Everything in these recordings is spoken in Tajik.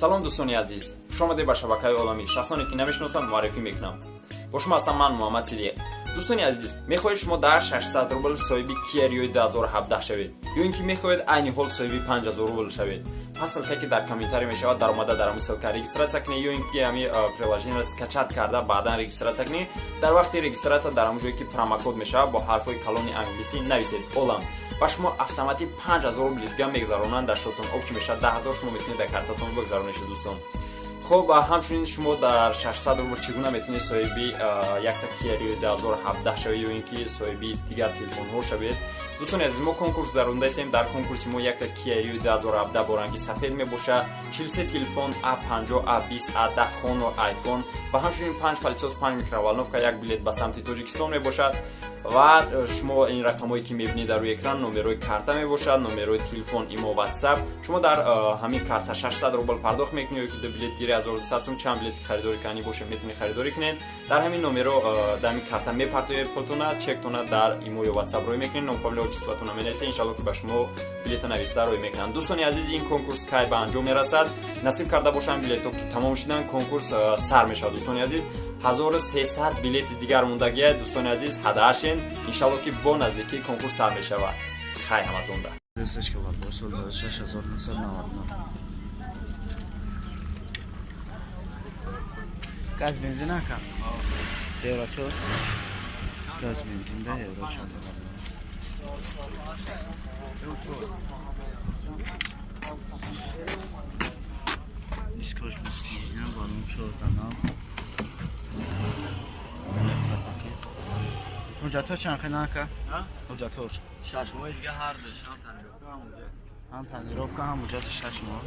Салом, дӯстони азиз, хушомадед ба шабакаи Оламӣ. Шахсоне ки намешиносанд, муаррифӣ мекунам: бо шумо ҳастам ман, Муҳаммад Сидиқ. Дӯстони азиз, мехоҳед шумо дар 600 рубл соҳиби Kia Rio 2017 шавед ё ин ки мехоҳед айни ҳол соҳиби 5000 рубл шавед? Пас ссылка, ки дар комментарий мешавад, даромада дар ҳамин ссылка регистрация кунед ё ин ки ҳами приложениеро скачать карда, баъдан регистрация кунед. Дар вақти регистрация дар ҳамон ҷое ки промокод мешавад, бо ҳарфҳои калони англисӣ нависед «Олам». Ба шумо автоматик 5000 рубли дига мегузаронанд дар счётон. Общий мешавад 10 000, шумо метавонед дар картатон бигузаронед, дӯстон. Хуб, ҳамчунин шумо дар 600 рубл чӣ гуна метавонед соҳиби якта Kia Rio 2017 шавед ё ин ки соҳиби дигар телефонҳо шавед? Дӯстони азиз, мо конкурс гузарондаистем. Дар конкурси мо якта Kia Rio 2017 бо ранги сафед мебошад, 43 телефон A50, A20, A10, Honor, iPhone ва ҳамчунин 5 пылесос, 5 микроволновка, як билет ба самти Тоҷикистон мебошад. Ва шумо ин рақамҳое ки мебинед дар рӯи экран, номерҳои карта мебошад, номерҳои телефон, имо, WhatsApp. Шумо дар ҳамин карта 600 рубл пардохт мекунед ё ки ду билетгири 1200 сум, чанд билети харидорӣ кардани бошед, метавонед харидорӣ кунед. Дар ҳамин номеро, дар ҳамин карта мепартоед пултона, чектона дар имо ё WhatsApp рӯй мекунед, ном, фамилия, отчествотона менависед. Иншалло, ки ба шумо билета нависта рӯй мекунанд. Дӯстони азиз, ин конкурс кай ба анҷом мерасад? Насиб карда бошанд, билетҳо ки тамом шуданд, конкурс сар мешавад. Дӯстони азиз, 1300 билети дигар мондагия. Дӯстони азиз, ҳадаашен. Иншалло, ки бо наздикӣ конкурс сар мешавад. Хай ҳаматонда. Десечка бар сол 6999. Газ, бензин ака? Евро чор. Газ, бензин да евро чор. Дискош бисиня балон чор канал. Электропакет. Ҳуҷҷатҳо чанд хел, ака? Ҳуҷҷатҳош? 6 моҳи дига ҳарду. Ҳам тонировка, ҳам ҳуҷҷати 6 моҳ.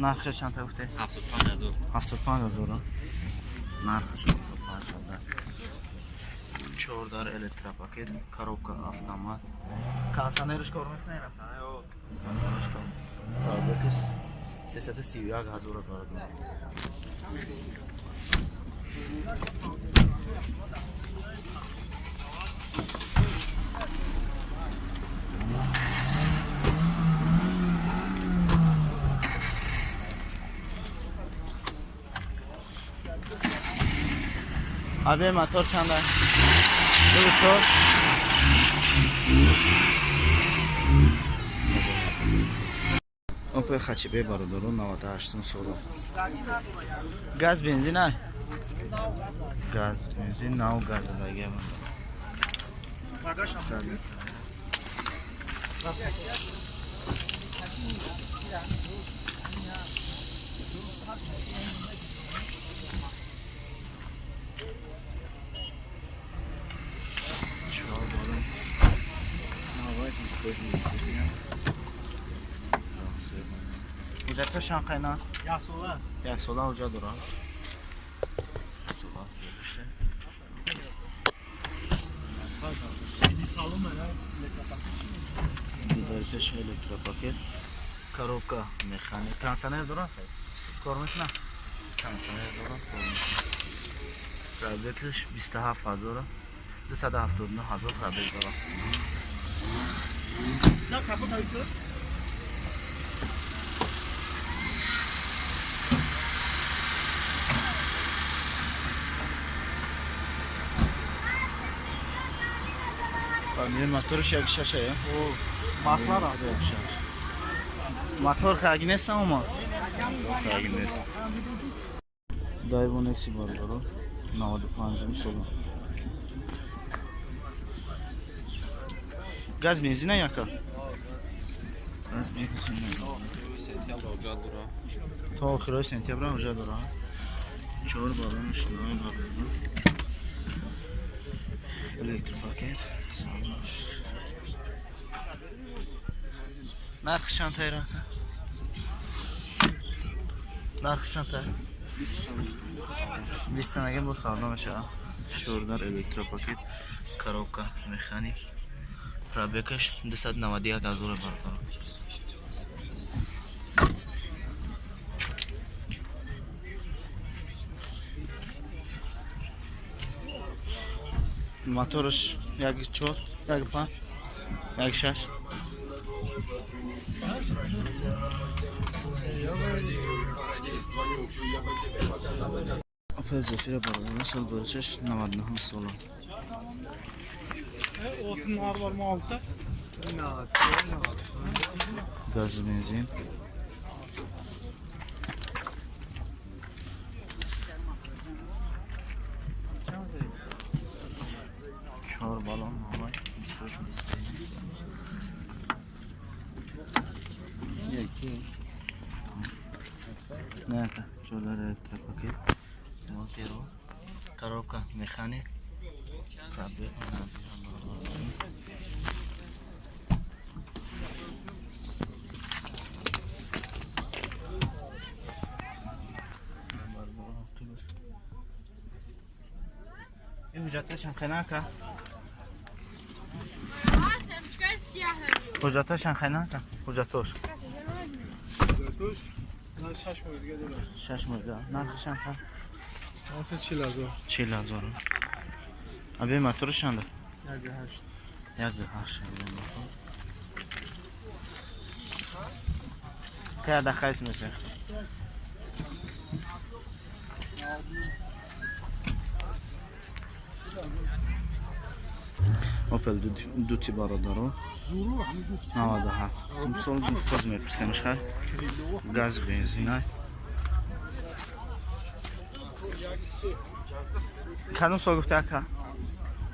Нархша чанд та гуфте? 75 000. 75 000. Нархаш 75 000. Чордар электропакет, коробка автомат. Кондиционерш кор мекунад? Кондиционерш кор. Пробегаш 331 000 бародар. Аби, мотор чанд аст? Ду чор. Опел хэтчбек, бародарон, 98 сола. Газ, бензин ай? Газ, бензин, нав газ дагия. Сад. Чор балон. Навай, дискош мисирия. Ҳуҷҷатҳо чанд қайна? Як сола. Як сола ҳуҷҷат дорад. Сола. Сиди салон электропакет. Дар пеш электропакет. Коробка механик. Кондиционер дорад? Кор мекунад? Кондиционер дорад, кор мекунад. Пробегаш 27 000, 279 000 пробег дорад. За капот авито? Моторш як шаша, е? Маслара. Як шаш. Мотор хаги нест, ама? Хаги нест. Дайвон Некси, бародаро, 95 сола. Газ, бензина яка? Газ, бензина. Сентябр ҳуҷҷат дора. То охирои сентябр ҳуҷҷат дора. Чор балон шинои, бародаро. Электропакет. Салош. Нархи чанд тайра? Нархи чанд тай? 20 танаги бо савдо мешавад. Чордар электропакет, коробка механик. Пробегаш 291 000, бародаро. Мотораш як чор, як панҷ, як шаш. Опел Зефира, бародарон, сол боричаш 99 сола. Otun var mı altta? Газ, бензин. Чор баллон ҳамай 28 23. Не, чордар электропакет, моторо, коробка механик, пробег. Ин ҳуҷҷаташам хенака? Ҳуҷҷаташам хенака? Ҳуҷҷатош? 6 моҳ дига. Нархашам ха? 40 000. 40 000. Аби мотораш чанда? 1,8. 1,8. Када хайс меша? Опел дути, бародаро, 97 сол. Боз мепурсемш. Хай, газ, бензинай. Кадом сол гуфти, ака?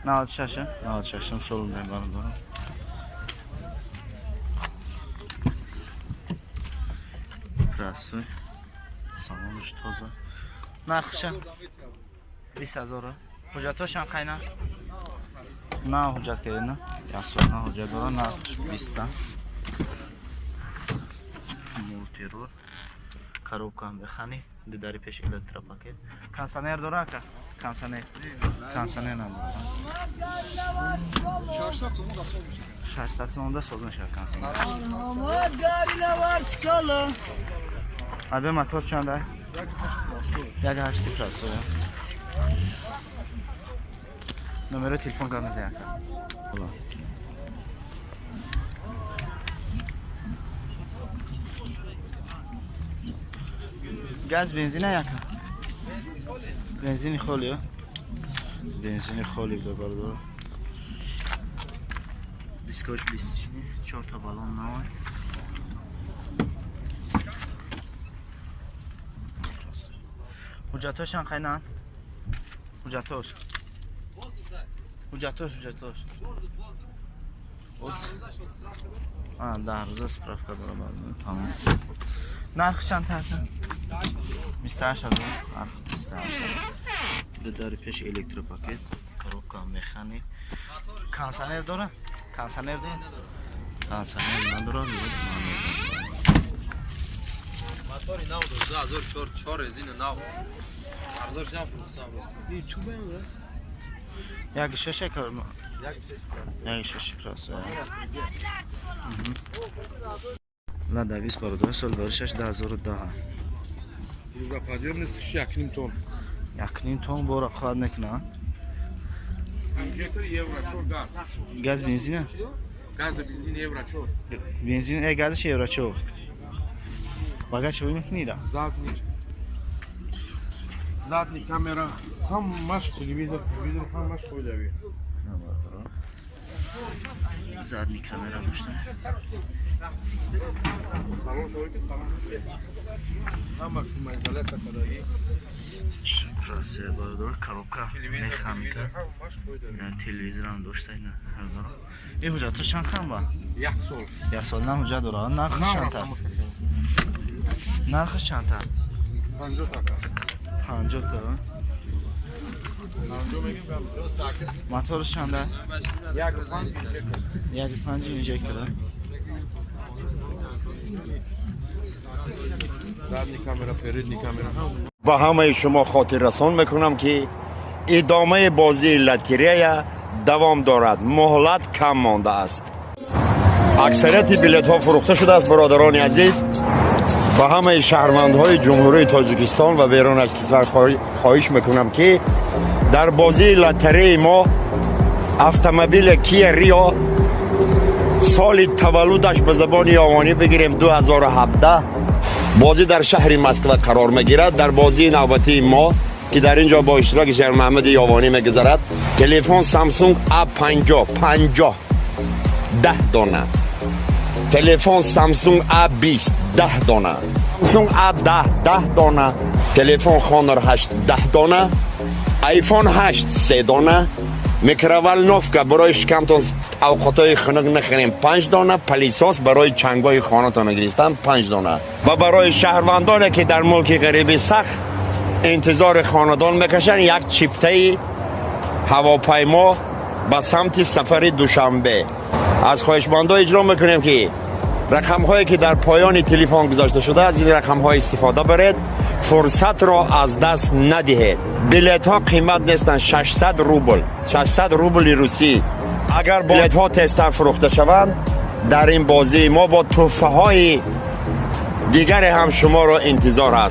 96? 96 сол дай, бародаро. Простой, салонаш тоза. Нархша 20 000. Ҳуҷҷатошам қайна? На, ҳуҷҷат кардена, як сол на ҳуҷҷат дора. Нархш 20-та. Мультируль, коробка механик, дудари пеш электропакет. Кондиционер дора, ака? Кондиционер? Кондиционер надора. 600 сомонда соз мешавад кондиционер. Абе, мотор чанда? 1,8 простой. Номеро телефон гап мезанӣ, ака? Газ, бензина, яка? Бензини холи, бензини холи буда, бародаро. Дискош бистични, чорта баллон навай. Ҳуҷҷатошам қайнан? Ҳуҷҷатош, ҳуҷҷатош, ҳуҷҷатош? 10 рӯза справка дора, бародаро. Тамом. Нархи чанд така? 28 000. Нарх 28 000. Дудари пеш электропакет, коробка механик. Кондиционер дора? Кондиционер дора? Кондиционер надора. Мотори нав дор, 2004, 4 резина нав. Арзош нафурӯхтам рост. 1,6 кар, 1,6 краса. Лада Виста, бародаро, сол баришаш 2010. Грузоподъемность 1,5 тонн. 1,5 тонн бора қувват мекуна. Инжектор евро 4, газ. Газ, бензина? Газ, бензин евро 4. Бензин газаш евро 4. Багаж чӣ мекунира? Задний. Задний камера, ҳамаш телевизор, телевизор ҳамаш фоидави. Задний камера дошта. Салон шои ки салон. Ҳама шумоизоляция кардагӣ. Простой, бародаро, коробка механика. Ҳамаш фоидави. Телевизорам дошта ина, бародаро. Ин ҳуҷҷатҳо чанд кам ба? Як сол. Як сол на ҳуҷҷат дора. Нархаш чанд та? Нархаш чанд та? 50 така. 50 та. 50 мегим. Мотораш чанда? 1,5 инжектор. 1,5 инжектора. Задний камера, передний камера. Ба ҳамаи шумо хотиррасон мекунам, ки идомаи бозии лотерея давом дорад, муҳлат кам мондааст, аксарияти билетҳо фурӯхта шудааст. Бародарони азиз, ба ҳамаи шаҳрвандҳои Ҷумҳурии Тоҷикистон ва берун аз кишвар хоҳиш мекунам, ки дар бозии лотереи мо автомобили Кия Рио, соли таваллудаш ба забони ёвонӣ бигирем 2017. Бозӣ дар шаҳри Москва қарор мегирад. Дар бозии навбатии мо, ки дар ин ҷо бо иштироки Шермаҳмади Ёвонӣ мегузарад, телефон Samsung A50 50, 10 дона, телефон Samsung A20, 10 дона, Samsung A10, 10 дона, телефон Honor 8, 10 дона, iPhone 8, 3 дона, микроволновка барои шикамтон авқотҳои хунук нахӯрем, 5 дона, пылесос барои чангои хонатон гирифтан, 5 дона ва барои шаҳрвандоне, ки дар мулки ғарибӣ сахт интизори хонадон мекашанд, як чиптаи ҳавопаймо ба самти сафари Душанбе. Аз хоҳишмандо иҷро мекунем, ки рақамҳое, ки дар поёни телефон гузошта шуда, аз ин рақамҳо истифода баред, фурсатро аз даст надиҳед. Билетҳо қимат нестанд, 600 рубл, 600 рубли русӣ. Агар билетҳо тезтар фурӯхта шаванд, дар ин бозии мо бо тӯҳфаҳои дигаре ҳам шуморо интизор аст.